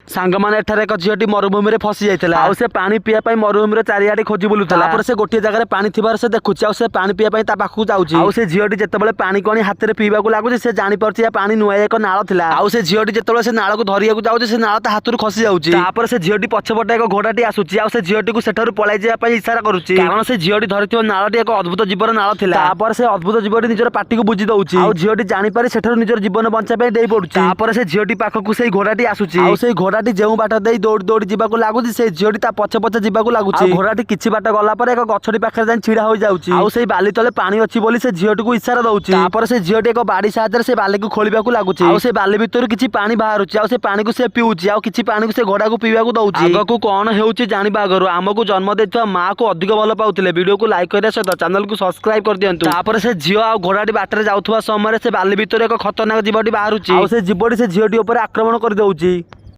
ସାଙ୍ଗମାନେ, ଏଠାରେ ଏକ ଝିଅଟି ମରୁଭୂମିରେ ଫସି ଯାଇଥିଲା ଆଉ ସେ ପାଣି ପିଇବା ପାଇଁ ମରୁଭୂମିର ଚାରିଆଡେ ଖୋଜି ବୁଲୁଥିଲା। ତାପରେ ସେ ଗୋଟିଏ ଜାଗାରେ ପାଣି ଥିବାର ସେ ଦେଖୁଛି ଆଉ ସେ ପାଣି ପିଇବା ପାଇଁ ତା ପାଖକୁ ଯାଉଛି। ଆଉ ସେ ଝିଅଟି ଯେତେବେଳେ ପାଣି କଣି ହାତରେ ପିଇବାକୁ ଲାଗୁଛି, ସେ ଜାଣିପାରୁଛି ଏ ପାଣି ନୁହେଁ, ଏକ ନାଳ ଥିଲା। ଆଉ ସେ ଝିଅଟି ଯେତେବେଳେ ସେ ନାଳକୁ ଧରିବାକୁ ଯାଉଛି, ସେ ନାଳ ତା ହାତରୁ ଖସି ଯାଉଛି। ତାପରେ ସେ ଝିଅଟି ପଛପଟେ ଏକ ଘୋଡାଟି ଆସୁଛି ଆଉ ସେ ଝିଅଟିକୁ ସେଠାରୁ ପଳାଇ ଯିବା ପାଇଁ ଇଶାରା କରୁଛି, କାରଣ ସେ ଝିଅଟି ଧରିଥିବା ନାଳଟି ଏକ ଅଦ୍ଭୁତ ଜୀବର ନାଳ ଥିଲା। ତାପରେ ସେ ଅଦ୍ଭୁତ ଜୀବଟି ନିଜର ପାଟିକୁ ବୁଜି ଦଉଛି ଆଉ ଝିଅଟି ଜାଣିପାରି ସେଠାରୁ ନିଜର ଜୀବନ ବଞ୍ଚାଇବା ପାଇଁ ଡେଇଁ ପଡୁଛି। ତାପରେ ସେ ଝିଅଟି ପାଖକୁ ସେଇ ଘୋଡାଟି ଆସୁଛି ଆଉ ସେଇ ଘୋଡାଟି ଯେଉଁ ବାଟ ଦେଇ ଦୌଡ଼ି ଦୌଡ଼ି ଯିବାକୁ ଲାଗୁଛି, ସେଇ ଝିଅଟି ତା ପଛେ ପଛେ ଯିବାକୁ ଲାଗୁଛି। ଆଉ ଘୋଡାଟି କିଛି ବାଟ ଗଲା ପରେ ଏକ ଗଛଟି ପାଖରେ ଯାଇ ଛିଡା ହୋଇଯାଉଛି ଆଉ ସେଇ ବାଲି ତଳେ ପାଣି ଅଛି ବୋଲି ସେ ଝିଅଟିକୁ ଇଶାରା ଦଉଛି। ତାପରେ ସେ ଝିଅଟି ଏକ ବାଡି ସାହାଯ୍ୟରେ ସେ ବାଲିକୁ ଖୋଳିବାକୁ ଲାଗୁଛି ଆଉ ସେ ବାଲି ଭିତରୁ କିଛି ପାଣି ବାହାରୁଛି ଆଉ ସେ ପାଣିକୁ ସେ ପିଉଛି ଆଉ କିଛି ପାଣିକୁ ସେ ଘୋଡାକୁ ପିଇବାକୁ ଦଉଛି। ଆଗକୁ କଣ ହେଉଛି ଜାଣିବା ଆଗରୁ ଆମକୁ ଜନ୍ମ ଦେଇଥିବା ମାକୁ ଅଧିକ ଭଲ ପାଉଥିଲେ ଭିଡିଓକୁ ଲାଇକ୍ କରିବା ସହିତ ଚ୍ୟାନେଲକୁ ସବସ୍କ୍ରାଇବ କରିଦିଅନ୍ତୁ। ତାପରେ ସେ ଝିଅ ଆଉ ଘୋଡାଟି ବାଟରେ ଯାଉଥିବା ସମୟରେ ସେ ବାଲି ଭିତରେ ଏକ ଖତରନାକ ଜୀବଟି ବାହାରୁଛି ଆଉ ସେ ଜୀବଟି ସେ ଝିଅଟି ଉପରେ ଆକ୍ରମଣ କରିଦଉଛି।